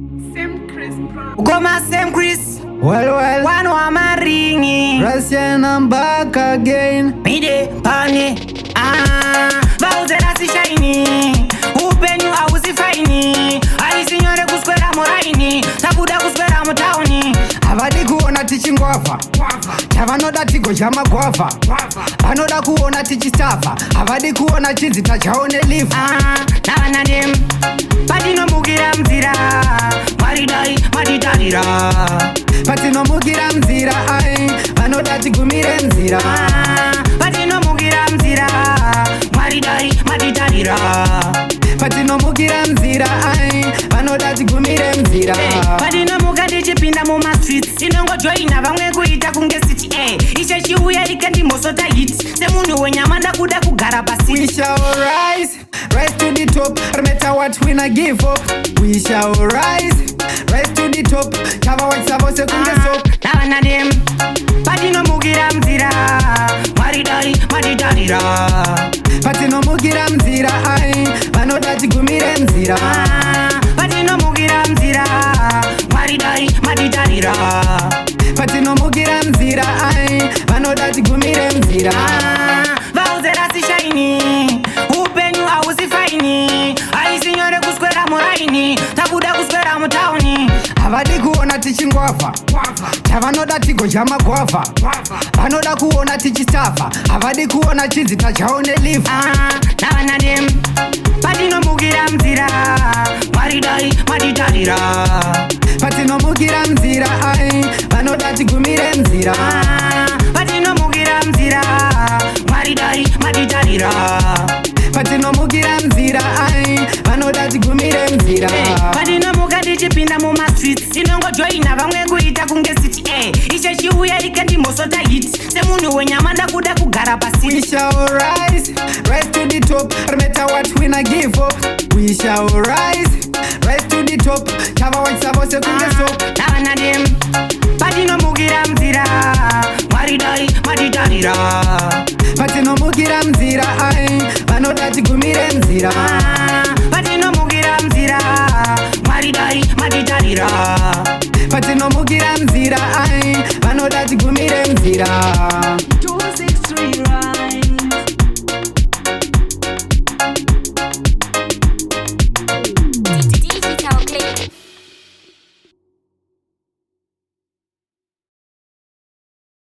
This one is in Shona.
Same Chris Brown. Goma same Chris. Well, well, One wamaringi. Russian, I'm back again. Mide pane. Ah, vauze rasishaini. Upenyu hausi fine. Haisi nyore kuswera muraini. Tabuda kuswera mutauni. Havadi kuona tichingwavha, chavanoda tigodya magwavha. Vanoda kuona tichisavha, havadi kuona chinzi tadyawo neliver. Ah, navana dem. Patinomukira munzira. Mwari dai matitarira. Patinomukira munzira, ai, vanoda tigumire nzira. Ah, patinomukira munzira. Mwari dai matitarira. Patinomukira munzira, ai, vanoda tigumire nzira. Patinomuka tichipinda mumastreets, tinongojoina vamwe kuita kunge city a ishe chiuya ikandimosota hit semunhu wenyama ndakuda kugara pasi. We shall rise, rise to the top. No matter what, we not give up. We shall rise, rise to the top. Chavawachisa vose kunge soap. Navana dem patinomukira munzira, Mwari dai matitarira. Patinomukira munzira, ai, vanoda tigumire nzira. Ah, patinomukira munzira, Mwari dai matitarira. Patinomukira munzira, ai, vanoda tigumire nzira. Ah, vauze rasishaini, upenyu hausi fine, haisi nyore kuswera muraini, tabuda kuswera mutauni. Havadi kuona tichingwavha, chavanoda tigodya magwavha. Vanoda kuona tichisavha, havadi kuona chinzi tadyawo neliver. Ah, navana dem patinomukira munzira, Mwari dai matitarira. Patinomukira munzira, ai, vanoda tigumire nzira. Ah, patinomukira munzira, Mwari dai matitarira. Patinomukira munzira, ai, vanoda tigumire nzira. Patinomuka tichipinda mumastreets, tinongojoina vamwe kuita kunge city a ishe chiuya ikandimosota hit semunhu wenyama ndakuda kugara pasi. We shall rise, rise to the top. No matter what, we not give up. We shall rise, rise to the top. Chavawachisa vose kunge soap. Navana dem patinomukira munzira, Mwari dai matitarira. Patinomukira munzira, ai, vanoda tigumire nzira. Ah, patinomukira munzira, Mwari dai matitarira. Patinomukira munzira, ai, vanoda tigumire nzira.